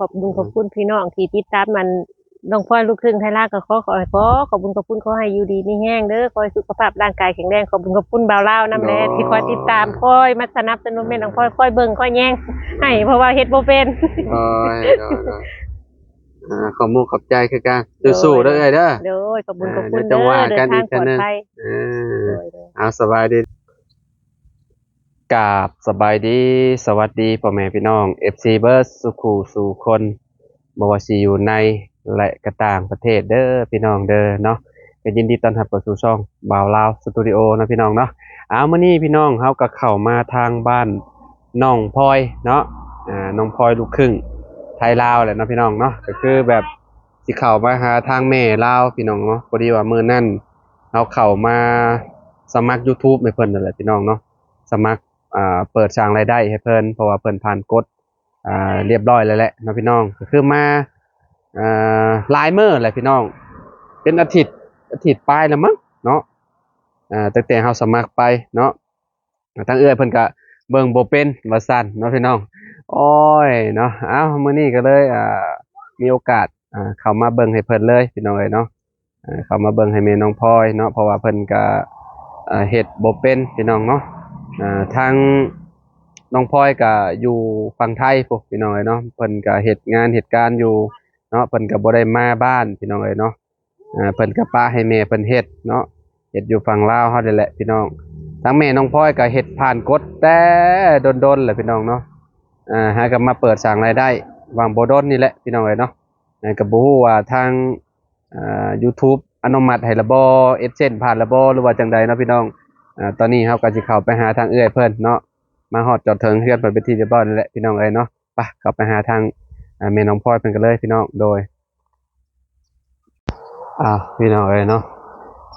ອບບຸນຂອບຄຸນພີ່ນ້ອງທີ່ຕິດຕາມອັນ ນ້ອງພອຍລູກຄຶ່ງໄທລາວ ກໍຂໍ ຂໍ ຂໍຂອບບຸນຂອບຄຸນ ຂໍໃຫ້ຢູ່ດີມີແຮງເດີ ຂໍໃຫ້ສຸຂະພາບຮ່າງກາຍແຂງແຮງ. ຂອບບຸນຂອບຄຸນບ່າວລາວນຳແຫຼະ ໂດຍ ທີ່ຄອຍຕິດຕາມ ຄອຍມາສະໜັບສະໜູນແມ່ນ້ອງພອຍ ຄອຍເບິ່ງຄອຍແຍງໃຫ້ ເພາະວ່າເຮັດບໍ່ເປັນ. ໂດຍ ໂດຍ ໂດຍ ອ່າ ຂອບມຸກຂອບໃຈຄືກັນ ໂດຍ ສູ້ໆເດີເອື້ອຍເດີ. ໂດຍ ຂອບບຸນຂອບຄຸນເດີ ເດີນທາງປອດໄພ. ເອີ ໂດຍ ໂດຍ ເອົາ ສະບາຍດີ. ກາບສະບາຍດີ ສະຫວັດດີພໍ່ແມ່ພີ່ນ້ອງ ເອັຟຊີ ເບິດສູ່ຄູ່ສູ່ຄົນ ບໍ່ວ່າຊິຢູ່ໃນ ແລະ ກະຕ່າງປະເທດເດີພີ່ນ້ອງເດີເນາະ. ກໍຍິນດີຕ້ອນຮັບເຂົ້າສູ່ຊ່ອງບ່າວລາວສະຕູດິໂອເນາະພີ່ນ້ອງເນາະ. ເອົາ ມື້ນີ້ພີ່ນ້ອງ ເຮົາກໍເຂົ້າມາທາງບ້ານນ້ອງພອຍເນາະ ອ່າ ນ້ອງພອຍລູກຄຶ່ງໄທລາວແຫຼະເນາະພີ່ນ້ອງເນາະ. ກໍຄືແບບ ຊິເຂົ້າມາຫາທາງແມ່ລາວພີ່ນ້ອງເນາະ. ພໍດີວ່າມື້ນັ້ນເຮົາເຂົ້າມາສະໝັກ YouTube ໃຫ້ເພິ່ນນັ້ນແຫຼະພີ່ນ້ອງເນາະ. ສະໝັກ ອ່າ ເປີດສ້າງລາຍໄດ້ໃຫ້ເພິ່ນ ເພາະວ່າເພິ່ນຜ່ານກົດ ອ່າ ລຽບຮ້ອຍແລ້ວແຫຼະເນາະພີ່ນ້ອງ. ກໍຄືມາ ອ່າ ຫຼາຍມື້ແຫຼະພີ່ນ້ອງ ເປັນອາທິດ ອາທິດປາຍແລ້ວມັ້ງເນາະ ອ່າ ຕັ້ງແຕ່ເຮົາສະໝັກໄປເນາະ. ທາງເອື້ອຍເພິ່ນກະເບິ່ງບໍ່ເປັນວ່າຊັ້ນເນາະພີ່ນ້ອງ. ໂອ້ຍເນາະ ເອົ້າ ມື້ນີ້ກໍເລີຍ ອ່າ ມີໂອກາດ ອ່າ ເຂົ້າມາເບິ່ງໃຫ້ເພິ່ນເລີຍພີ່ນ້ອງເອີຍເນາະ. ອ່າ ເຂົ້າມາເບິ່ງໃຫ້ແມ່ນ້ອງພອຍເນາະ ເພາະວ່າເພິ່ນກະ ອ່າ ເຮັດບໍ່ເປັນພີ່ນ້ອງເນາະ. ອ່າ ທາງນ້ອງພອຍກະຢູ່ຝັ່ງໄທພຸ້ນພີ່ນ້ອງເອີຍເນາະ ເພິ່ນກະເຮັດງານເຮັດການຢູ່ເນາະ ເພິ່ນກະບໍ່ໄດ້ມາບ້ານພີ່ນ້ອງເອີຍເນາະ. ອ່າ ເພິ່ນກໍປະໃຫ້ແມ່ເພິ່ນເຮັດເນາະ ເຮັດຢູ່ຝັ່ງລາວເຮົານີ້ແຫຼະພີ່ນ້ອງ. ທາງແມ່ນ້ອງພອຍກໍເຮັດຜ່ານກົດແຕ່ດົນໆແຫຼະພີ່ນ້ອງເນາະ. ອ່າ ຫາກໍມາເປີດສ້າງລາຍໄດ້ຫວ່າງບໍ່ດົນນີ້ແຫຼະພີ່ນ້ອງເອີຍເນາະ. ອ່າ ກໍບໍ່ຮູ້ວ່າທາງ ອ່າ YouTube ອະນຸມັດໃຫ້ລະບໍ່ AdSense ຜ່ານລະບໍ່ ຫຼືວ່າຈັ່ງໃດເນາະພີ່ນ້ອງ. ອ່າ ຕອນນີ້ເຮົາກໍຊິເຂົ້າໄປຫາທາງເອື້ອຍເພິ່ນເນາະ ມາຮອດຈອດເຖິງເຮືອນເພິ່ນເປັນທີ່ຮຽບຮ້ອຍແລ້ວແຫຼະພີ່ນ້ອງເອີຍເນາະ. ໄປ ເຂົ້າໄປຫາທາງ ອ່າ ແມ່ນ້ອງພອຍເພິ່ນກັນເລີຍພີ່ນ້ອງ. ໂດຍ ອ້າວ ພີ່ນ້ອງເອີຍເນາະ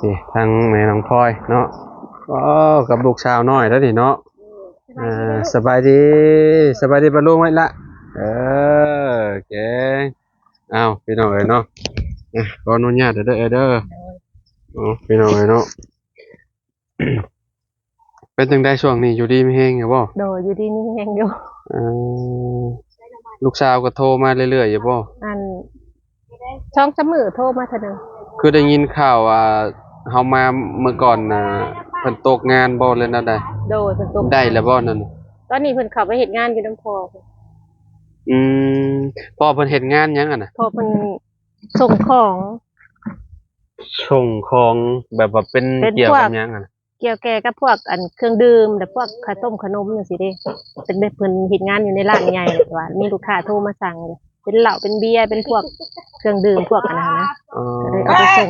ນີ້ທາງແມ່ນ້ອງພອຍເນາະ. ໂອ້ ກັບລູກສາວນ້ອຍແລ້ວນີ້ເນາະ. ເອີ ສະບາຍດີ ສະບາຍດີປ້າລຸງໄວ້ລະ. ເອີ ເກັ່ງ. ອ້າວ ພີ່ນ້ອງເອີຍເນາະ ອ່ະ ຂໍອະນຸຍາດເດີເອື້ອຍເດີ. ໂດຍ ໂອ້ ພີ່ນ້ອງເອີຍເນາະ. ເປັນຈັ່ງໃດຊ່ວງນີ້ ຢູ່ດີມີແຮງຢູ່ບໍ່? ໂດຍ ຢູ່ດີມີແຮງຢູ່. ເອີ ລູກສາວກໍໂທມາເລື້ອຍໆຢູ່ບໍ່? ອັນ ສອງສາມມື້ໂທມາເທື່ອໜຶ່ງ. ຄືໄດ້ຍິນຂ່າວວ່າເຮົາມາເມື່ອກ່ອນນະ ເພິ່ນຕົກງານບໍ່ ຫຼືແນວໃດ? ໂດຍ ເພິ່ນຕົກ ໄດ້ແລ້ວບໍ່ນັ້ນ? ຕອນນີ້ເພິ່ນເຂົ້າໄປເຮັດງານຢູ່ນຳພໍ່ເພິ່ນ. ອືມ ພໍ່ເພິ່ນເຮັດງານຫຍັງຫັ້ນນະ? ພໍ່ເພິ່ນ ສົ່ງຂອງ ສົ່ງຂອງ ແບບວ່າເປັນ ເປັນ ກ່ຽວກັບ ພວກ ຫຍັງຫັ້ນນະ? ກ່ຽວແກ່ກັບພວກ ອັນ ເຄື່ອງດື່ມ ແລະ ພວກຂະຕົ້ມຂະໜົມຈັ່ງຊີ້ເດ້. ເປັນແບບເພິ່ນເຮັດງານຢູ່ໃນຮ້ານໃຫຍ່ ແຕ່ວ່າມີລູກຄ້າໂທມາສັ່ງ ເປັນເຫຼົ້າ ເປັນເບຍ ເປັນພວກເຄື່ອງດື່ມ ພວກອັນນັ້ນນະ. ອໍ ກໍເລີຍເອົາໄປສົ່ງ.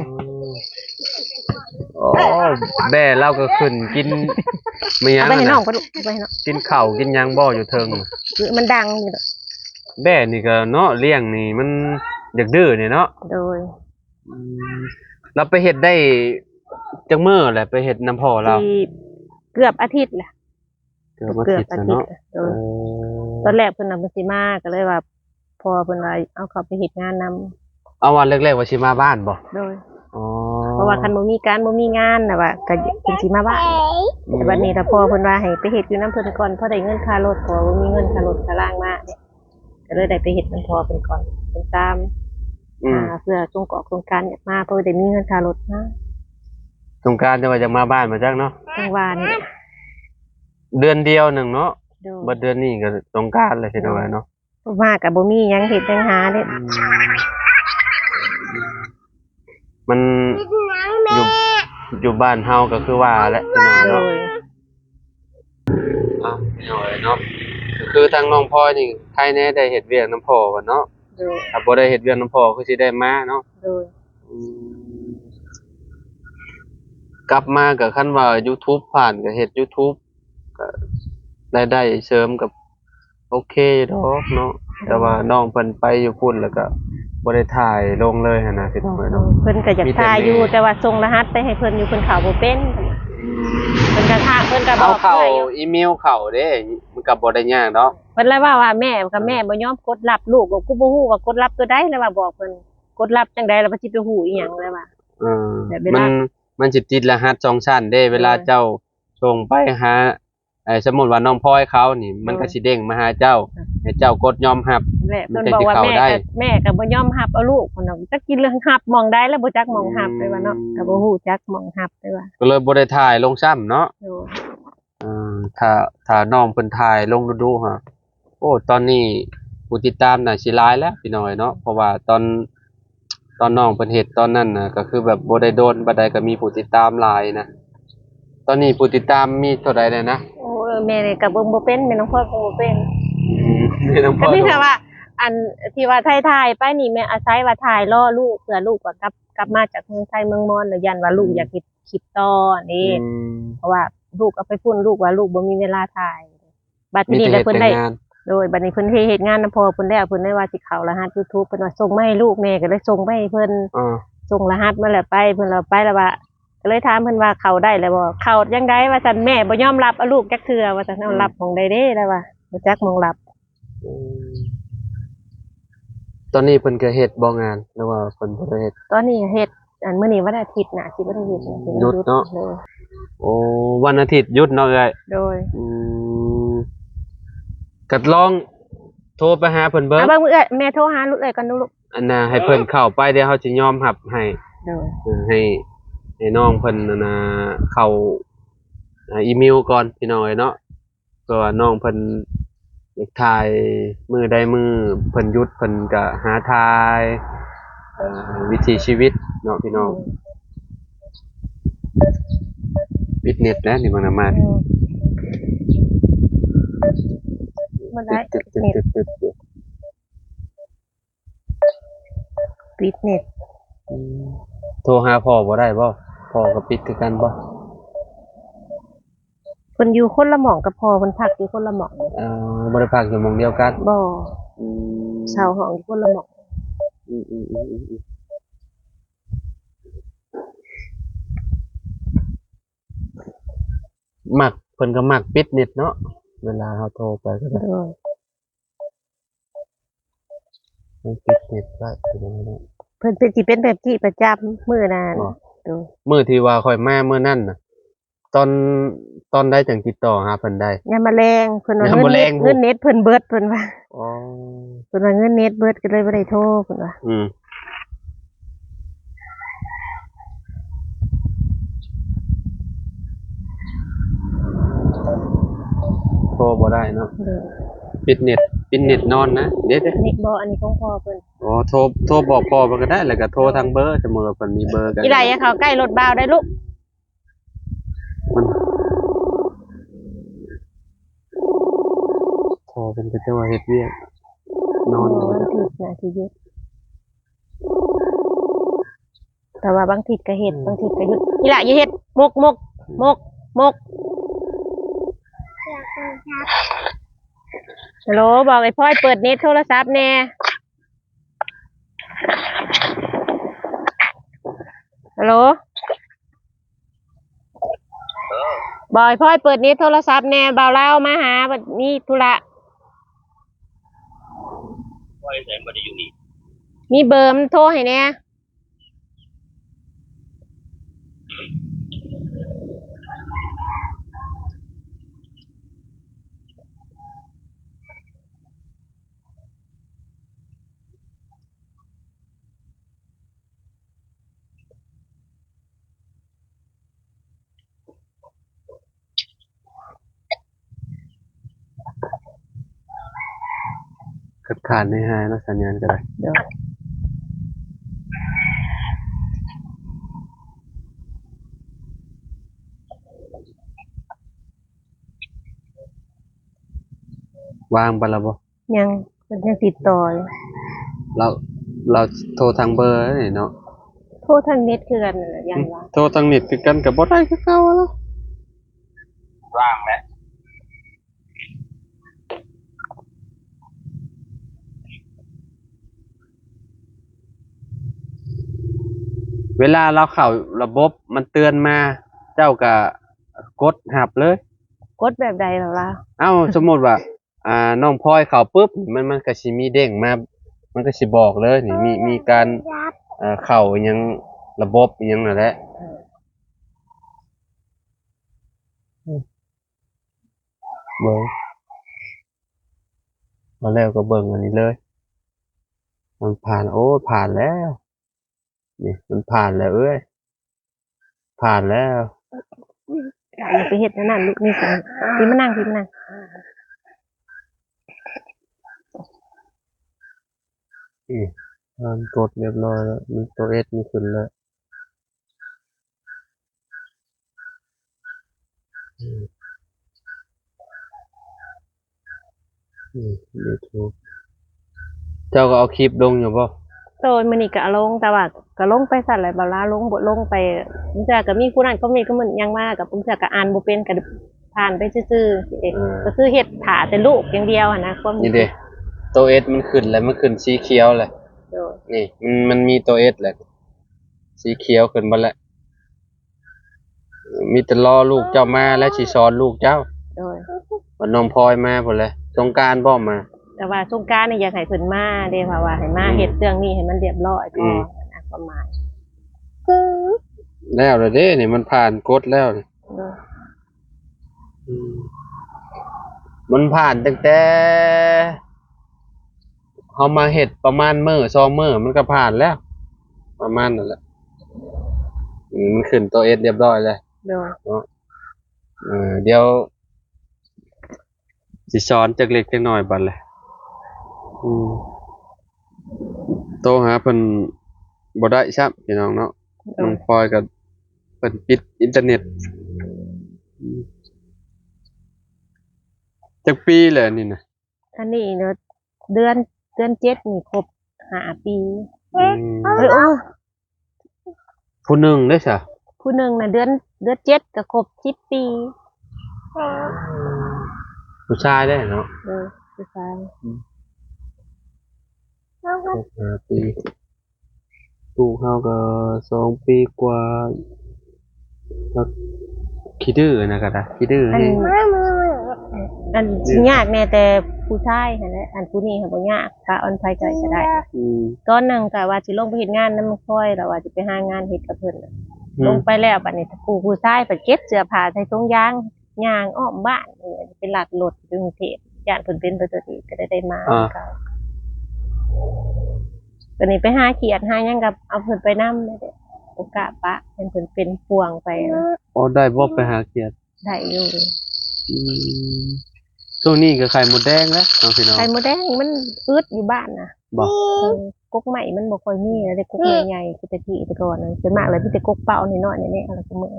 ໂອ້ ແບ້ລາວກໍຂຶ້ນກິນ ແມ່ນຫຍັງ ເອົາໄປໃຫ້ ຫັ້ນ ນ້ອງ ນະ ໄປລູກ ເອົາໄປໃຫ້ນ້ອງ. ກິນເຂົ້າກິນຫຍັງບໍ່ຢູ່ເທິງ? ມັນດັງຢູ່ດອກ. ແບ້ນີ້ກໍເນາະ ລ້ຽງນີ້ມັນຢາກດື້ນີ້ເນາະ. ໂດຍ. ອືມ ລາວໄປເຮັດໄດ້ຈັກມື້ແຫຼະ ໄປເຮັດນຳພໍ່ລາວ? ຊິເກືອບອາທິດແຫຼະ. ເກືອບອາທິດແລ້ວເນາະ. ເກືອບອາທິດແລ້ວ. ໂດຍ. ເອີ ຕອນແລກເພິ່ນວ່າເພິ່ນຊິມາ ກໍເລີຍວ່າພໍ່ເພິ່ນວ່າເອົາເຂົາໄປເຮັດງານນຳ. ເອົາ ວ່າແລກໆວ່າຊິມາບ້ານບໍ່? ໂດຍ. ອໍ ເພາະວ່າຄັນບໍ່ມີການບໍ່ມີງານນະວ່າ ກໍເພິ່ນຊິມາບ້ານ. ອືມ ແຕ່ບັດນີ້ລະພໍ່ເພິ່ນວ່າໃຫ້ໄປເຮັດຢູ່ນຳເພິ່ນກ່ອນ ພໍໄດ້ເງິນຄ່າລົດ ເພາະວ່າບໍ່ມີເງິນຄ່າລົດຄ່າລາງມາເດ້. ກໍເລີຍໄດ້ໄປເຮັດນຳພໍ່ເພິ່ນກ່ອນ ເພິ່ນຕາມ ອືມ ຫາເພື່ອສົ່ງກອກສົ່ງການ ຢາກມາ ເພື່ອໄດ້ມີເງິນຄ່າລົດມາ. ສົງການຈັ່ງວ່າຢາກມາບ້ານ ບໍ່ຈັກເນາະ. ຈັງຫວະນີ້ ເດືອນດຽວໜຶ່ງເນາະ. ໂດຍ. ເບິດເດືອນນີ້ກໍສົງການແລ້ວ ພີ່ນ້ອງເອີຍເນາະ. ມາກໍບໍ່ມີຫຍັງເຮັດຫຍັງຫາເດ້. ອືມ ມັນຢູ່ ຢູ່ບ້ານເຮົາກໍຄືວ່າແຫຼະ ພີ່ນ້ອງເນາະ. ໂດຍ. ອ້າວ ພີ່ນ້ອງເອີຍເນາະ ກໍຄືທາງນ້ອງພອຍນີ້ໄຄແດ່ໄດ້ເຮັດວຽກນຳພໍ່ເພິ່ນເນາະ. ໂດຍ. ຖ້າບໍ່ໄດ້ເຮັດວຽກນຳພໍ່ຄືຊິໄດ້ມາເນາະ. ໂດຍ. ອືມ ກັບມາກໍຄັນວ່າ YouTube ຜ່ານ ກໍເຮັດ YouTube ກໍລາຍໄດ້ເສີມກໍ ໂອເຄດອກເນາະ. ແຕ່ວ່ານ້ອງເພິ່ນໄປຢູ່ພຸ້ນ ແລ້ວກໍບໍ່ໄດ້ຖ່າຍລົງເລີຍຫັ້ນນະ ພີ່ນ້ອງເອີຍເນາະ. ເພິ່ນກໍຢາກຖ່າຍຢູ່ ມີແຕ່ແມ່ ແຕ່ວ່າສົ່ງລະຫັດໄປໃຫ້ເພິ່ນຢູ່ ເພິ່ນເຂົ້າບໍ່ເປັນ. ເພິ່ນກໍຖາມ ເພິ່ນກໍບອກ ເອົາເຂົ້າ ເພິ່ນຢູ່ ອີເມວເຂົ້າເດ້ ມັນກໍບໍ່ໄດ້ຍາກດອກ. ເພິ່ນລະເວົ້າວ່າ ແມ່ ກໍແມ່ ເອີ ບໍ່ຍອມກົດຮັບ ລູກກໍ ກູບໍ່ຮູ້ວ່າກົດຮັບຕົວໃດ ລະວ່າບອກເພິ່ນ ກົດຮັບຈັ່ງໃດ ລະວ່າຊິໄປຮູ້ອີ່ຫຍັງ ລະວ່າ. ເອີ ແບບເວລາ ມັນ ມັນຊິຕິດລະຫັດສອງຊັ້ນເດ້ ເວລາ ໂດຍ ເຈົ້າສົ່ງໄປຫາ ເອີ ສົມມຸດວ່ານ້ອງພອຍເຂົ້ານີ້ ມັນກໍ ໂດຍ ຊິເດ້ງມາຫາເຈົ້າ ໃຫ້ເຈົ້າກົດຍອມຮັບ ແຫຼະ ມັນຈັ່ງຊິເຂົ້າໄດ້ ເພິ່ນບອກວ່າແມ່ກໍ ແມ່ກໍບໍ່ຍອມຮັບເອົາລູກ ເພິ່ນວ່າ ຈັກຊິເລີຍຮັບໝ່ອງໃດແລ້ວ ບໍ່ຈັກໝ່ອງຮັບ ເລີຍວ່າເນາະ ອືມ ກໍບໍ່ຮູ້ຈັກໝ່ອງຮັບ ເລີຍວ່າ ກໍເລີຍບໍ່ໄດ້ຖ່າຍລົງຊ້ຳເນາະ ໂດຍ ເອີ ຖ້າ ຖ້ານ້ອງເພິ່ນຖ່າຍລົງດຸໆ ຮະ ໂອ້ ຕອນນີ້ຜູ້ຕິດຕາມໜ້າຊິຫຼາຍແລ້ວພີ່ນ້ອງເອີຍເນາະ ເພາະວ່າຕອນ ຕອນນ້ອງເພິ່ນເຮັດຕອນນັ້ນນະ ກໍຄືແບບບໍ່ໄດ້ດົນປານໃດກໍມີຜູ້ຕິດຕາມຫຼາຍນະ. ຕອນນີ້ຜູ້ຕິດຕາມມີເທົ່າໃດແລ້ວນະ? ໂອ້ຍ ແມ່ນີ້ກໍເບິ່ງບໍ່ເປັນ ແມ່ນ້ອງພອຍເບິ່ງບໍ່ເປັນ ອືມ ແມ່ນ້ອງພອຍ ກໍມີແຕ່ວ່າ ອັນທີ່ວ່າຖ່າຍໆໄປນີ້ ແມ່ອາໄສວ່າຖ່າຍລໍລູກ ເພື່ອລູກວ່າກັບ ກັບມາຈາກເມືອງໄທເມືອງມອນ ແລ້ວຢ້ານວ່າລູກ ອືມ ຢາກເຮັດຄລິບຕໍ່ນີ້ ອືມ ເພາະວ່າລູກເອົາໄປພຸ້ນ ລູກວ່າລູກບໍ່ມີເວລາຖ່າຍ. ບັດນີ້ແຫຼະເພິ່ນໄດ້ ໂດຍ ບັດນີ້ເພິ່ນເຮັດ ເຮັດງານນຳພໍ່ເພິ່ນແລ້ວ ເພິ່ນໄດ້ວ່າຊິເຂົ້າລະຫັດຢູທູບ ເພິ່ນວ່າສົ່ງມາໃຫ້ລູກແດ່ ກໍເລີຍສົ່ງໄປໃຫ້ເພິ່ນ ເອີ ສົ່ງລະຫັດມາແລ້ວໄປ ເພິ່ນເອົາໄປແລ້ວວ່າ ກໍເລີຍຖາມເພິ່ນວ່າເຂົ້າໄດ້ແລ້ວບໍ່ ເຂົ້າຈັ່ງໃດວ່າຊັ້ນ ແມ່ບໍ່ຍອມຮັບເອົາລູກຈັກເທື່ອວ່າຊັ້ນ ເອົາ ອືມ ຮັບໝ່ອງໃດເດ້ ແລ້ວວ່າບໍ່ຈັກໝ່ອງຮັບ. ອືມ ຕອນນີ້ເພິ່ນກໍເຮັດບໍ່ງານ ຫຼືວ່າເພິ່ນບໍ່ໄດ້ເຮັດ? ຕອນນີ້ເຮັດ ອັນ ມື້ນີ້ວັນອາທິດນະ ຊິບໍ່ໄດ້ເຮັດນະ ຊິໄດ້ຢຸດເນາະ ໂດຍ ໂອ້ ວັນອາທິດຢຸດເນາະເອື້ອຍ ໂດຍ ອືມ ກໍລອງໂທໄປຫາເພິ່ນເບິ່ງ ເບິ່ງເອື້ອຍ ແມ່ໂທຫາລູກເອື້ອຍກ່ອນດູລູກ ອັນນ່າ ໃຫ້ເພິ່ນເຂົ້າໄປ ດຽວເຮົາຊິຍອມຮັບໃຫ້ ໂດຍ ເອີ ໃຫ້ ໃຫ້ນ້ອງເພິ່ນ ອັນນ່າ ເຂົ້າ ອ່າ ອີເມວກ່ອນ ພີ່ນ້ອງເອີຍເນາະ. ເພາະວ່ານ້ອງເພິ່ນຢາກຖ່າຍ ມື້ໃດມື້ເພິ່ນຢຸດ ເພິ່ນກະຫາຖ່າຍ ເອີ ວິຖີຊີວິດເນາະພີ່ນ້ອງ ອືມ ປິດເນັດແລ້ວນີ້ ເບິ່ງນຳມາ ອືມ ບໍ່ໄດ້ ປິດເນັດ ປິດ ປິດ ປິດ ປິດ ປິດເນັດ ອືມ ໂທຫາພໍ່ບໍ່ໄດ້ບໍ່? ພໍ່ກໍປິດຄືກັນບໍ່? ເພິ່ນຢູ່ຄົນລະໝ່ອງກັບພໍ່ ເພິ່ນພັກຢູ່ຄົນລະໝ່ອງ ເອີ ບໍ່ໄດ້ພັກຢູ່ໝ່ອງດຽວກັນ ບໍ່ ອືມ ເຊົ່າຫ້ອງຢູ່ຄົນລະໝ່ອງ ອືມໆໆໆ ມັກ ເພິ່ນກໍມັກປິດເນັດເນາະ ເວລາເຮົາໂທໄປກໍໄດ້ ໂດຍ ມັນປິດເນັດໄວ້ ເພິ່ນ ເພິ່ນຊິເປັນແບບນີ້ປະຈຳ ມື້ນັ້ນ ບໍ່ ໂດຍ ມື້ທີ່ວ່າຂ້ອຍມາມື້ນັ້ນນະ ຕອນ ຕອນໃດຈັ່ງຕິດຕໍ່ຫາເພິ່ນໄດ້? ຍາມມະແລງ ເພິ່ນວ່າ ຍາມມະແລງ ເງິນເນັດ ເງິນເນັດເພິ່ນເບິດ ເພິ່ນວ່າ ອໍ ເພິ່ນວ່າເງິນເນັດເບິດ ກໍເລີຍບໍ່ໄດ້ໂທ ເພິ່ນວ່າ ອືມ ໂທບໍ່ໄດ້ເນາະ ໂດຍ ປິດເນັດ ປິດເນັດນອນນະ ເດ້ໆ ເນັດບໍ່ ອັນນີ້ຂອງພໍ່ເພິ່ນ ອໍ ໂທ ໂທບອກພໍ່ເພິ່ນກໍໄດ້ ແລ້ວກໍໂທທາງເບີ ສົມມຸດວ່າເພິ່ນມີເບີກັນ ອີຫຼ້າ ຢ່າເຂົ້າໃກ້ລົດບ່າວໄດ້ລູກ ມັນ ພໍ່ເພິ່ນກໍຈະວ່າເຮັດວຽກ ນອນ ໂອ້ ວັນອາທິດໜ້າຊິຢຸດ ແຕ່ວ່າບາງທິດກໍເຮັດ ອືມ ບາງທິດກໍຢຸດ ອີຫຼ້າ ຢ່າເຮັດ ໝົກ ໝົກ ໝົກ ໝົກ ຮັລໂຫຼ ບອກໄອ້ພອຍເປີດເນັດໂທລະສັບແດ່ ຮັລໂຫຼ ເອີ ບອກໃຫ້ພອຍເປີດເນັດໂທລະສັບແດ່ ບ່າວລາວມາຫາ ບັດມີທຸລະ ພອຍໃສ ບໍ່ໄດ້ຢູ່ນີ້ ມີເບີ ມັນໂທໃຫ້ແດ່. ຄັດຄ້ານໃຫ້ຫາຍເນາະ ສັນຍານກໍໄດ້ ໂດຍ ວ່າງໄປແລ້ວບໍ່? ຍັງ ເພິ່ນຍັງຕິດຕໍ່ຢູ່ ລາວ ລາວໂທທາງເບີນີ້ເນາະ ໂທທາງເນັດຄືກັນນັ້ນແຫຼະ ຢ້ານວ່າ ໂທທາງເນັດຄືກັນກໍບໍ່ໄດ້ຄືເກົ່າຫັ້ນລະ ວ່າງແຫຼະ ເວລາລາວເຂົ້າລະບົບ ມັນເຕືອນມາ ເຈົ້າກໍກົດຮັບເລີຍ ກົດແບບໃດລະລາວ? ເອົ້າ ສົມມຸດວ່າ ອ່າ ນ້ອງພອຍເຂົ້າປຶບ ມັນ ມັນກໍຊິມີເດ້ງມາ ມັນກໍຊິບອກເລີຍນີ້ ມີ ມີການ ເອີ ເຂົ້າອີ່ຫຍັງ ລະບົບອີ່ຫຍັງນັ້ນແຫຼະ ເອີ. ເບິ່ງ ມາແລ້ວກໍເບິ່ງອັນນີ້ເລີຍ ມັນຜ່ານ ໂອ້ ຜ່ານແລ້ວ ນີ້ ມັນຜ່ານແລ້ວເອີຍ ຜ່ານແລ້ວ. ຢ່າໄປເຮັດອັນນັ້ນລູກ ນີ້ ພີ້ມານັ່ງ ພີ້ມານັ່ງ ນີ້ ມັນກົດຮຽບຮ້ອຍແລ້ວ ມັນ ໂຕເອັສມັນຂຶ້ນແລ້ວ. ອືມ ຢູທູບ ເຈົ້າກໍເອົາຄລິບລົງຢູ່ບໍ່? ໂດຍ ມື້ນີ້ກໍເອົາລົງ ແຕ່ວ່າກໍລົງໄປຊັ້ນແຫຼະ ບາວລາວ ລົງ ລົງໄປ ບາງເທື່ອກໍມີຜູ້ນັ້ນຄອມເມັນ ຄອມເມັນຫຍັງມາ ກໍບາງເທື່ອກໍອ່ານບໍ່ເປັນ ກໍຜ່ານໄປຊື່ໆ ເອີ ກໍຄືເຮັດຖ້າແຕ່ລູກຢ່າງດຽວຫັ້ນນະ ຄວາມ ນີ້ເດ້ ໂຕເອັສມັນຂຶ້ນແລ້ວ ມັນຂຶ້ນສີຂຽວແລ້ວ ໂດຍ ນີ້ ມັນ ມັນມີໂຕເອັສແລ້ວ ສີຂຽວຂຶ້ນເບິດແລ້ວ. ມີແຕ່ລໍລູກເຈົ້າມາ ແລະ ຊິສອນລູກເຈົ້າ. ໂດຍ ບັດນ້ອງພອຍມາພຸ້ນແຫຼະ ສົງການບໍ່ມາ? ແຕ່ວ່າສົງການນີ້ຢາກໃຫ້ເພິ່ນມາເດ້ ເພາະວ່າໃຫ້ມາ ອືມ ເຮັດເລື່ອງນີ້ໃຫ້ມັນຮຽບຮ້ອຍກ່ອນ ອືມ ນະ ຄວາມໝາຍ ແລ້ວລະເດ້ນີ້ ມັນຜ່ານກົດແລ້ວນີ້. ໂດຍ ອືມ ມັນຜ່ານຕັ້ງແຕ່ເຮົາມາເຮັດປະມານມື້ສອງມື້ ມັນກໍຜ່ານແລ້ວ ປະມານນັ້ນແຫຼະ. ອືມ ມັນຂຶ້ນໂຕເອັສຮຽບຮ້ອຍແລ້ວ ໂດຍ ເນາະ. ເອີ ດຽວຊິສອນຈັກເລັກຈັກນ້ອຍບັດແຫຼະ. ອືມ ໂທຫາເພິ່ນບໍ່ໄດ້ຊ້ຳ ພີ່ນ້ອງເນາະ. ໂດຍ ນ້ອງພອຍກໍເພິ່ນປິດອິນເຕີເນັດ. ອືມ ຈັກປີແລ້ວນີ້ນະ? ອັນນີ້ເນາະ ເດືອນ ເດືອນເຈັດນີ້ຄົບຫ້າປີ. ອືມ ເອີ ໂອ້ ຜູ້ໜຶ່ງເດ້ຊະ? ຜູ້ໜຶ່ງນະ ເດືອນ ເດືອນເຈັດກໍຄົບສິບປີ. ຜູ້ຊາຍເດ້ເນາະ? ເອີ ຜູ້ຊາຍ. ອືມ ຄົບຫ້າປີ. ລູກເຮົາກໍສອງປີກວ່າ ແລ້ວຂີ້ດື້ນະ ກະດາ ຂີ້ດື້ແຮງ. ອັນ ອັນຊິຍາກແດ່ແຕ່ຜູ້ຊາຍຫັ້ນແຫຼະ ອັນຜູ້ນີ້ຫັ້ນບໍ່ຍາກ ປະອ່ອນໄຜໃຈກໍໄດ້. ອືມ ຕອນນັ້ນກະວ່າຊິລົງໄປເຮັດງານນຳນ້ອງພອຍ ແລ້ວວ່າຊິໄປຫາງານເຮັດກັບເພິ່ນ. ອືມ ລົງໄປແລ້ວ ບາດນີ້ຜູ້ ຜູ້ຊາຍໄປເກັບເສື້ອຜ້າໃສ່ຖົງຢາງ ຍ່າງອ້ອມບ້ານ ໄປລັດລົດຢູ່ກຸງເທບ ຢ້ານເພິ່ນເປັນປະໂຕນີ້ ກໍໄດ້ ໄດ້ມາ. ອ່າ ຄືເກົ່າ. ບັດນີ້ໄປຫາຂຽດຫາຫຍັງກໍເອົາເພິ່ນໄປນຳແຫຼະ ບໍ່ກ້າປະ ຢ້ານເພິ່ນເປັນປ່ວງໄປ. ອໍ ໄດ້ບໍ່ໄປຫາຂຽດ? ໄດ້ຢູ່. ອືມ ຊ່ວງນີ້ກໍໄຂ່ມົດແດງແລ້ວເນາະ ພີ່ນ້ອງ. ໄຂ່ມົດແດງມັນອຶດຢູ່ບ້ານນະ. ບໍ່? ເອີ ກົກໄມ້ມັນບໍ່ຄ່ອຍມີແລ້ວເດ້ ກົກໄມ້ໃຫຍ່ຄືແຕ່ກີ້ແຕ່ກ່ອນນະ ສ່ວນມາກແລ້ວມີແຕ່ກົກເປົ້ານ້ອຍໆ ແນ່ໆ ແລ້ວກໍມື້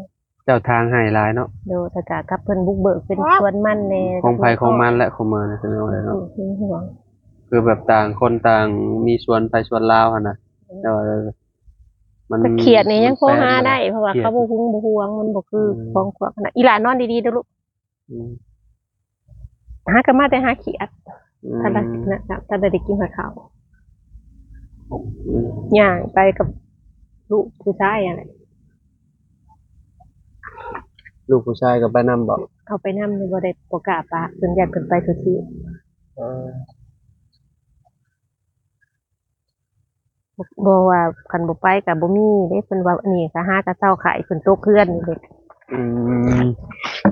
ເຈົ້າທາງໃຫ້ຫຼາຍເນາະ. ໂດຍ ແລ້ວກະກັບເພິ່ນບຸກເບີກເປັນສວນມັນແດ່ ຂອງໃຜຂອງມັນແຫຼະ ຂອງມັນເນາະ. ເອີ ເປັນຫ່ວງ ຄືແບບຕ່າງຄົນຕ່າງມີສວນໃຜສວນລາວຫັ້ນນະ. ໂດຍ ແຕ່ວ່າມັນ ແຕ່ຂຽດນີ້ຍັງພໍຫາໄດ້ ເພາະວ່າເຂົາບໍ່ຫຸງບໍ່ຫວງ ມັນບໍ່ຄື ອືມ ຂອງພວກນັ້ນ. ອີຫຼ້ານອນດີໆເດີ້ລູກ. ອືມ ຫາກໍມາແຕ່ຫາຂຽດ. ອືມ ທັນໄດ້ ທັນໄດ້ກິນຮອດເຂົ້າ. ອືມ ຍ່າງໄປກັບລູກຜູ້ຊາຍຫັ້ນແຫຼະ. ລູກຜູ້ຊາຍກໍໄປນຳບໍ່? ເອົາໄປນຳຢູ່ ບໍ່ໄດ້ ບໍ່ກ້າປະ ເພິ່ນຢ້ານເພິ່ນໄປທຸກທີ່. ເອີ ບໍ່ວ່າຄັນບໍ່ໄປກໍບໍ່ມີເດ້ ເພິ່ນວ່າອັນນີ້ກໍຫາກໍເຊົາໄຂ້ ເພິ່ນຕົກເຮືອນນີ້ເດ້. ອືມ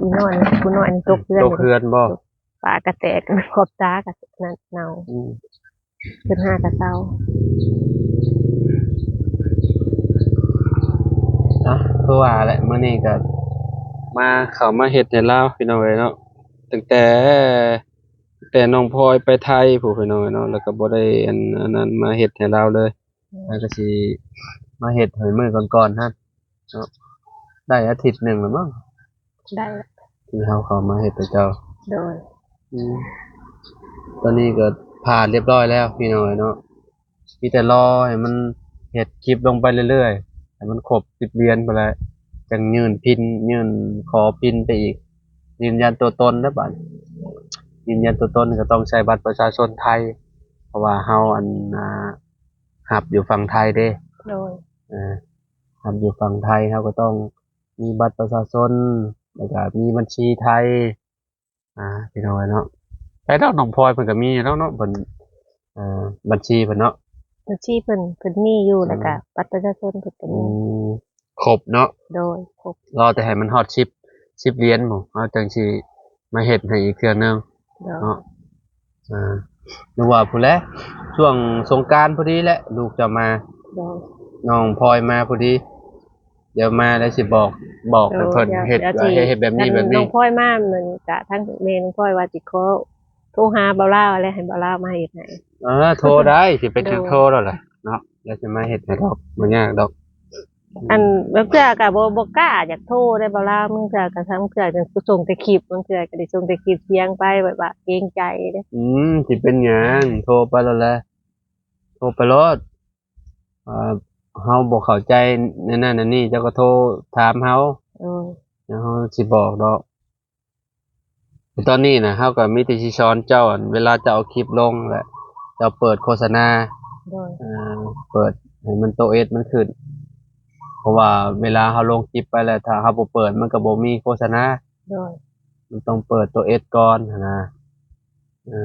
ຜູ້ນ້ອຍ ຜູ້ນ້ອຍນີ້ຕົກເຮືອນ. ຕົກເຮືອນບໍ່? ປາກະແຕກ ຂອບຕາກໍນັ້ນເນົ່າ. ອືມ ເພິ່ນຫາກໍເຊົາ. ເອົາ ຄືວ່າແຫຼະ ມື້ນີ້ກໍມາ ເຂົ້າມາເຮັດໃຫ້ລາວ ພີ່ນ້ອງເອີຍເນາະ ຕັ້ງແຕ່ ແຕ່ນ້ອງພອຍໄປໄທພຸ້ນ ພີ່ນ້ອງເອີຍເນາະ ແລ້ວກໍບໍ່ໄດ້ອັນ ອັນນັ້ນມາເຮັດໃຫ້ລາວເລີຍ. ອືມ ແລ້ວກໍຊິມາເຮັດໃຫ້ມື້ກ່ອນໆຫັ້ນເນາະ ໄດ້ອາທິດໜຶ່ງແລ້ວມັ້ງ ໄດ້ ທີ່ເຮົາເຂົ້າມາເຮັດໃຫ້ເຈົ້າ. ໂດຍ. ອືມ ຕອນນີ້ກໍຜ່ານຮຽບຮ້ອຍແລ້ວ ພີ່ນ້ອງເອີຍເນາະ. ມີແຕ່ລໍໃຫ້ມັນເຮັດຄລິບລົງໄປເລື້ອຍໆ ໃຫ້ມັນຄົບສິບຫຼຽນພຸ້ນແຫຼະ ຈັ່ງຍື່ນພິນ ຍື່ນຂໍພິນໄປອີກ ຢືນຢັນຕົວຕົນເດີ້ບາດ. ຢືນຢັນຕົວຕົນກໍຕ້ອງໃຊ້ບັດປະຊາຊົນໄທ ເພາະວ່າເຮົາ ອັນ ອ່າ ຮັບຢູ່ຝັ່ງໄທເດ້. ໂດຍ. ເອີ ຮັບຢູ່ຝັ່ງໄທ ເຮົາກໍຕ້ອງມີບັດປະຊາຊົນ ແລ້ວກໍມີບັນຊີໄທ. ອ່າ ພີ່ນ້ອງເອີຍເນາະ ໄດ້ດອກ ນ້ອງພອຍເພິ່ນກໍມີຢູ່ແລ້ວເນາະ ເພິ່ນ ເອີ ບັນຊີເພິ່ນເນາະ ບັນຊີເພິ່ນ ເພິ່ນມີຢູ່. ອືມ ແລ້ວກໍບັດປະຊາຊົນເພິ່ນກໍມີ. ອືມ ຄົບເນາະ. ໂດຍ ຄົບ ລໍແຕ່ໃຫ້ມັນຮອດສິບ ສິບຫຼຽນພຸ້ນ ເຮົາຈັ່ງຊິ ມາເຮັດໃຫ້ອີກເທື່ອໜຶ່ງ ໂດຍ ເນາະ. ອ່າ ຫຼືວ່າພຸ້ນແຫຼະ ຊ່ວງສົງການພໍດີແຫຼະ ລູກເຈົ້າມາ ໂດຍ ນ້ອງພອຍມາພໍດີ ດຽວມາແລ້ວຊິບອກ ບອກໃຫ້ເພິ່ນເຮັດ ເຮັດແບບນີ້ແບບນີ້ ນ້ອງພອຍມາ ມັນກະທາງແມ່ນ້ອງພອຍວ່າຊິຂໍໂທຫາບ່າວລາວແຫຼະ ໃຫ້ບ່າວລາວມາເຮັດໃຫ້. ເອີ ໂທໄດ້ ຊິໄປ ໂດຍ ໂທໂລດແຫຼະເນາະ ແລ້ວຊິມາເຮັດໃຫ້ດອກ ບໍ່ຍາກດອກ. ອັນ ບາງເທື່ອກໍບໍ່ ບໍ່ກ້າຢາກໂທໄດ໋ ບ່າວລາວ ບາງເທື່ອກໍ ບາງເທື່ອກໍສົ່ງແຕ່ຄລິບ ບາງເທື່ອກໍໄດ້ສົ່ງແຕ່ຄລິບສຽງໄປ ແບບວ່າເກງໃຈເດ້. ອືມ ຊິເປັນຫຍັງ ໂທໄປໂລດແຫຼະ ໂທໄປໂລດ. ເອີ ເຮົາບໍ່ເຂົ້າໃຈແນວນັ້ນແນວນີ້ ເຈົ້າກໍໂທຖາມເຮົາ ໂດຍ ແລ້ວເຮົາຊິບອກດອກ. ແຕ່ຕອນນີ້ນະ ເຮົາກໍມີແຕ່ຊິສອນເຈົ້າ ອັນ ເວລາເຈົ້າເອົາຄລິບລົງແຫຼະ ເຈົ້າເປີດໂຄສະນາ ໂດຍ ເອີ ເປີດໃຫ້ມັນໂຕເອັດມັນຂຶ້ນ ເພາະວ່າເວລາເຮົາລົງຄລິບໄປແລ້ວ ຖ້າເຮົາບໍ່ເປີດ ມັນກໍບໍ່ມີໂຄສະນາ ໂດຍ ມັນຕ້ອງເປີດໂຕເອັດກ່ອນຫັ້ນນະ. ເອີ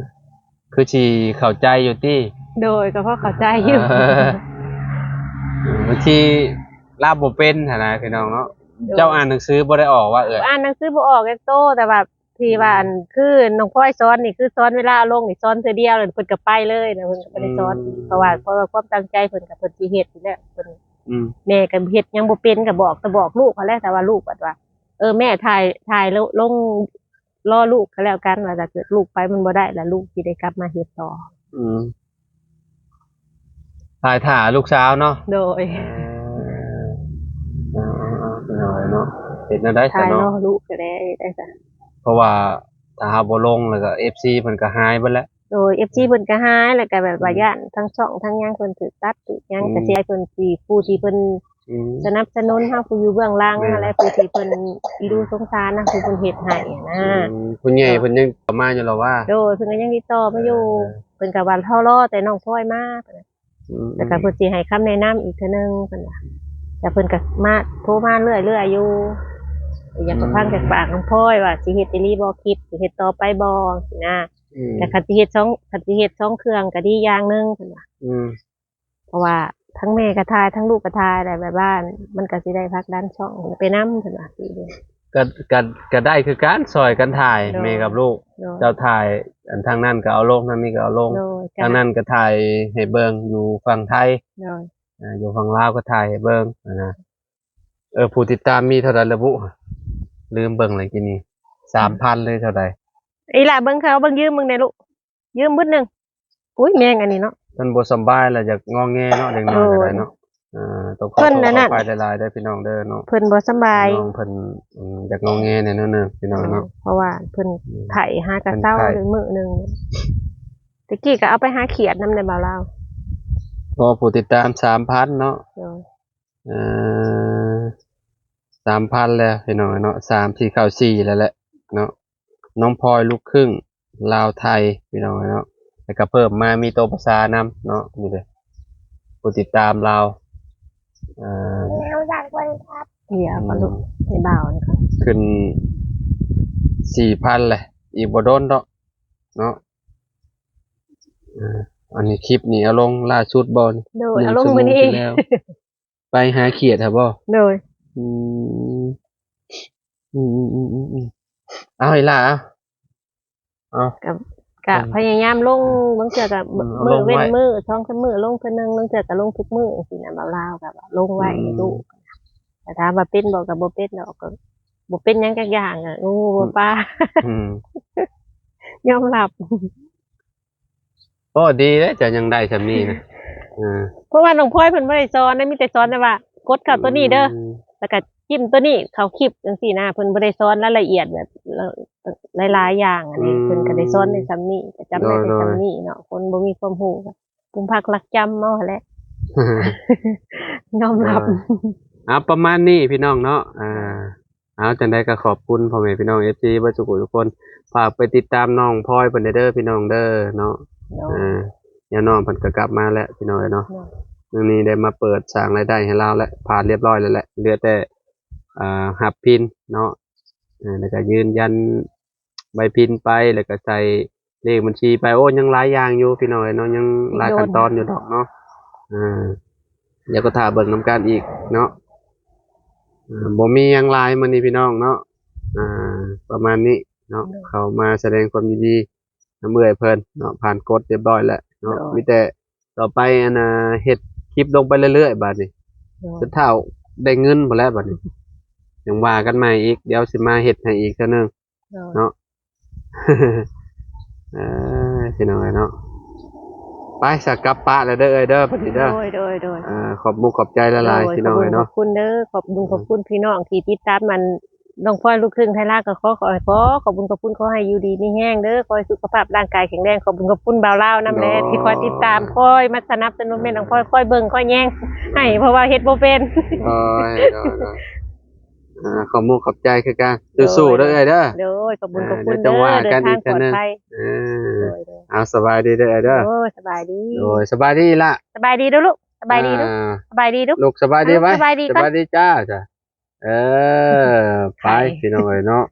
ຄືຊິເຂົ້າໃຈຢູ່ຕິ? ໂດຍ ກໍພໍເຂົ້າໃຈຢູ່ ເອີ ບາງທີລາວບໍ່ເປັນຫັ້ນນະ ພີ່ນ້ອງເນາະ. ໂດຍ ເຈົ້າອ່ານໜັງສືບໍ່ໄດ້ອອກວ່າເອື້ອຍ? ອ່ານໜັງສືບໍ່ອອກຈັກໂຕ ແຕ່ວ່າທີ່ວ່າ ອືມ ອັນ ຄືນ້ອງພອຍສອນນີ້ ຄືສອນເວລາເອົາລົງນີ້ ສອນເທື່ອດຽວ ແລ້ວເພິ່ນກໍໄປເລີຍນະ ເພິ່ນກໍບໍ່ໄດ້ສອນ ອືມ ເພາະວ່າ ເພາະວ່າຄວາມຕັ້ງໃຈເພິ່ນກໍເພິ່ນຊິເຮັດຢູ່ແລ້ວ ເພິ່ນ ອືມ ແມ່ກໍເຮັດຫຍັງບໍ່ເປັນ ກໍບອກ ແຕ່ບອກລູກຫັ້ນແຫຼະ ແຕ່ວ່າລູກບັດວ່າ ເອີ ແມ່ ຖ່າຍ ຖ່າຍລົງ ລໍລູກກໍແລ້ວກັນ ວ່າຖ້າເກີດລູກໄປມັນບໍ່ໄດ້ລະ ລູກຊິໄດ້ກັບມາເຮັດຕໍ່. ອືມ ຖ່າຍຖ້າລູກສາວເນາະ. ໂດຍ ເອີ ເອີ ເອີ ເນາະ ເຮັດແນວໃດ ຖ່າຍ ເນາະ ລໍລູກກໍໄດ້ ໄດ້ຊະ ເພາະວ່າຖ້າເຮົາບໍ່ລົງແລ້ວກໍ ເອັຟຊີ ເພິ່ນກໍຫາຍເບິດແລ້ວ. ໂດຍ ເອັຟຊີ ເພິ່ນກໍຫາຍ ແລ້ວກໍແບບວ່າ ອືມ ຢ້ານທັງຊ່ອງທັງຫຍັງເພິ່ນຖືກຕັດຖືກຫຍັງ ອືມ ກໍເສຍໃຫ້ເພິ່ນທີ່ ຜູ້ທີ່ເພິ່ນ ອືມ ສະໜັບສະໜູນເຮົາ ຜູ້ຢູ່ເບື້ອງຫຼັງຫັ້ນແຫຼະ ຜູ້ທີ່ເພິ່ນອີດູສົງສານນະ ຜູ້ເພິ່ນເຮັດໃຫ້ນະ. ອືມ ຜູ້ໃຫຍ່ເພິ່ນຍັງເຂົ້າມາຢູ່ລະວ່າ? ໂດຍ ເພິ່ນກໍຍັງຕິດຕໍ່ມາຢູ່ ເອີ ເພິ່ນກໍວ່າລໍ ລໍແຕ່ນ້ອງພອຍມາ ອືມ ແລ້ວກໍເພິ່ນຊິໃຫ້ຄຳແນະນຳອີກເທື່ອໜຶ່ງ ເພິ່ນວ່າ ແລ້ວເພິ່ນກໍມາ ໂທມາເລື້ອຍໆຢູ່ ຢາກຈະຟັງຈາກປາກນ້ອງພອຍວ່າຊິເຮັດອີ່ຫຼີບໍ່ ຄລິບ ຊິເຮັດຕໍ່ໄປບໍ່ ຊີ້ນະ. ອືມ ແຕ່ຄັນຊິເຮັດສອງ ຄັນຊິເຮັດສອງເຄື່ອງກໍດີຢ່າງໜຶ່ງ ເພິ່ນວ່າ. ອືມ ເພາະວ່າທັງແມ່ກໍຖ່າຍ ທັງລູກກໍຖ່າຍ ແລ້ວແບບວ່າມັນກໍຊິໄດ້ຜັກດັນຊ່ອງໄປນຳ ເພິ່ນວ່າຊີ້ເດ້. ກໍ ກໍ ກໍໄດ້ຄືກັນ ຊ່ອຍກັນຖ່າຍ ໂດຍ ແມ່ກັບລູກ ໂດຍ ເຈົ້າຖ່າຍ ອັນທາງນັ້ນກໍເອົາລົງ ທາງນີ້ກໍເອົາລົງ ໂດຍ ທາງນັ້ນກໍຖ່າຍໃຫ້ເບິ່ງຢູ່ຝັ່ງໄທ ໂດຍ ອ່າ ຢູ່ຝັ່ງລາວກໍຖ່າຍໃຫ້ເບິ່ງຫັ້ນນະ. ເອີ ຜູ້ຕິດຕາມມີເທົ່າໃດລະບຸ? ລືມເບິ່ງແລ້ວກີ້ນີ້ ສາມພັນ ຫຼືເທົ່າໃດ? ອີ່ຫຼ້າເບິ່ງ ເຂົາເບິ່ງ ຢືມເບິ່ງແດ່ລູກ. ຢືມບຶດໜຶ່ງ. ອຸ້ຍ ແມງອັນນີ້ເນາະ ເພິ່ນບໍ່ສຳບາຍລະ ຢາກງໍແງເນາະ ເດັກນ້ອຍກໍໄດ້ເນາະ. ເອີ ຕ້ອງຂໍໂທດຂໍອະໄພຫຼາຍໆເດີພີ່ນ້ອງເດີເນາະ ເພິ່ນບໍ່ສຳບາຍ ນ້ອງເພິ່ນ ອືມ ຢາກງໍແງແດ່ໜ້ອຍໜຶ່ງພີ່ນ້ອງເນາະ ເອີ ເພາະວ່າເພິ່ນ ອືມ ໄຂ້ຫາກະເຊົາ ເພິ່ນໄຂ້ ໄດ້ມື້ໜຶ່ງ ແຕ່ກີ້ກໍເອົາໄປຫາຂຽດນຳໃນບ່າວລາວ ເພາະຜູ້ຕິດຕາມສາມພັນເນາະ. ໂດຍ ເອີ ສາມພັນແລ້ວພີ່ນ້ອງເນາະ ສາມ ສີ່ ເຂົ້າສີ່ແລ້ວແຫຼະເນາະ. ນ້ອງພອຍລູກຄຶ່ງລາວໄທພີ່ນ້ອງເນາະ ແລ້ວກໍເພີ່ມມາມີໂຕປະຊານຳເນາະ ນີ້ເດ້ ຜູ້ຕິດຕາມລາວ ເອີ ດຽວກໍລູກ ອືມ ໃຫ້ບ່າວນີ້ກ່ອນ ຂຶ້ນສີ່ພັນແຫຼະ ອີກບໍ່ດົນດອກເນາະ. ເອີ ອັນນີ້ຄລິບນີ້ເອົາລົງລ່າສຸດບໍ່ນີ້? ໂດຍ ເອົາລົງມື້ນີ້ ໄປຫາຂຽດຫັ້ນບໍ່? ໂດຍ ອືມ ອືມໆ ເອົາອີ່ຫຼ້າ ເອົາ ເອົາ ກໍ ກໍ ອືມ ພະຍາຍາມລົງ ບາງເທື່ອກໍ ອືມ ມື້ເວັ້ນມື້ ສອງສາມມື້ລົງເທື່ອໜຶ່ງ ບາງເທື່ອກໍລົງທຸກມື້ຈັ່ງຊີ້ນະ ບ່າວລາວກໍວ່າລົງໄວ້ໃຫ້ລູກ ອືມ ແຕ່ຖາມວ່າເປັນບໍ່ ກໍບໍ່ເປັນດອກ ກໍບໍ່ເປັນຫຍັງຈັກຢ່າງ ອະ ງູ ອືມ ປາ ອືມ ຍອມຮັບ. ໂອ້ ດີເດ້ ເຈົ້າຍັງໄດ້ຊ່ຳນີ້ນະ ເອີ ເພາະວ່ານ້ອງພອຍເພິ່ນບໍ່ໄດ້ສອນເດ້ ມີແຕ່ສອນແຕ່ວ່າກົດເຂົ້າຕົວນີ້ເດີ ອືມ ແລ້ວກໍຈິ້ມຕົວນີ້ເຂົ້າຄລິບຈັ່ງຊີ້ນະ ເພິ່ນບໍ່ໄດ້ສອນລາຍລະອຽດແບບຫຼາຍໆຢ່າງ ອັນນີ້ ອືມ ເພິ່ນກໍໄດ້ສອນໄດ້ຊ່ຳນີ້ ກໍຈຳໄດ້ແຕ່ ໂດຍໆ ຊ່ຳນີ້ເນາະ ຄົນບໍ່ມີຄວາມຮູ້ ປຸມພັກລັກຈຳເອົາຫັ້ນແຫຼະ ຍອມຮັບ ໂດຍ ເອົາ ປະມານນີ້ພີ່ນ້ອງເນາະ ອ່າ ເອົາ ຈັ່ງໃດກໍຂອບຄຸນພໍ່ແມ່ພີ່ນ້ອງ ເອັຟຊີ ເບິດສູ່ຜູ້ສູ່ຄົນ ຝາກໄປຕິດຕາມນ້ອງພອຍເພິ່ນແດ່ເດີພີ່ນ້ອງເດີເນາະ ໂດຍ ອ່າ ຍາມນ້ອງເພິ່ນກໍກັບມາແລ້ວພີ່ນ້ອງເອີຍເນາະ ໂດຍ ມື້ນີ້ໄດ້ມາເປີດສ້າງລາຍໄດ້ໃຫ້ລາວແລ້ວ ຜ່ານລຽບຮ້ອຍແລ້ວແຫຼະ ເຫຼືອແຕ່ ອ່າ ຮັບພິນເນາະ ເອີ ແລ້ວກໍຢືນຢັນໃບພິນໄປ ແລ້ວກໍໃສ່ ເລກບັນຊີໄປ ໂອ້ ຍັງຫຼາຍຢ່າງຢູ່ພີ່ນ້ອງເອີຍເນາະ ຍັງຫຼາຍ ໂດຍ ຂັ້ນຕອນຢູ່ດອກເນາະ ອ່າ ດຽວກໍຖ້າເບິ່ງນຳກັນອີກເນາະ ອ່າ ບໍ່ມີຫຍັງຫຼາຍມື້ນີ້ພີ່ນ້ອງເນາະ ອ່າ ປະມານນີ້ ເນາະ ໂດຍ ເຂົ້າມາສະແດງຄວາມຍິນດີນຳເອື້ອຍເພິ່ນເນາະ ຜ່ານກົດຮຽບຮ້ອຍແລ້ວເນາະ ໂດຍ ມີແຕ່ຕໍ່ໄປ ອັນນ່າ ເຮັດຄລິບລົງໄປເລື້ອຍໆ ບາດນີ້ ໂດຍ ສຸດທ້າຍໄດ້ເງິນພຸ້ນແຫຼະ ບາດນີ້ ຍັງວ່າກັນໃໝ່ອີກ ດຽວຊິມາເຮັດໃຫ້ອີກເທື່ອໜຶ່ງ ໂດຍ ເນາະ ເອີ ພີ່ນ້ອງເອີຍເນາະ ໄປສະ ກັບປະແລ້ວເດີເອື້ອຍເດີ ບັດນີ້ເດີ ໂດຍ ໂດຍ ໂດຍ ອ່າ ຂອບມຸກຂອບໃຈຫຼາຍໆ ໂດຍ ພີ່ນ້ອງເອີຍເນາະ ຂອບຄຸນເດີ ຂອບບຸນຂອບຄຸນພີ່ນ້ອງທີ່ຕິດຕາມ ອັນ ນ້ອງພອຍລູກຄຶ່ງໄທລາວ ກໍຂໍ ຂໍໃຫ້ ຂໍຂອບບຸນຂອບຄຸນ ຂໍໃຫ້ຢູ່ດີມີແຮງເດີ ຂໍໃຫ້ສຸຂະພາບຮ່າງກາຍແຂງແຮງ ຂອບບຸນຂອບຄຸນບ່າວລາວນຳແຫຼະ ໂດຍ ທີ່ຄອຍຕິດຕາມ ຄອຍມາສະໜັບສະໜູນ ແມ່ນນ້ອງພອຍຄອຍເບິ່ງຄອຍແຍງໃຫ້ ເພາະວ່າເຮັດບໍ່ເປັນ ໂດຍ ໂດຍ ໂດຍ ອ່າ ຂອບມຸກຂອບໃຈຄືກັນ ໂດຍ ສູ້ໆເດີເອື້ອຍເດີ ໂດຍ ຂອບບຸນຂອບຄຸນເດີ ເດີ ເດີນທາງປອດໄພ ເອີ ໂດຍ ເອົາ ສະບາຍດີເດີເອື້ອຍເດີ ໂດຍ ສະບາຍດີ ໂດຍ ສະບາຍດີລະ ສະບາຍດີດູລູກ ສະບາຍດີດູ ອ່າ ສະບາຍດີດູ ລູກສະບາຍດີໄວ້ ສະບາຍດີ ສະບາຍດີຈ້າ ເອີ ໄປ ໄປ ພີ່ນ້ອງເອີຍເນາະ.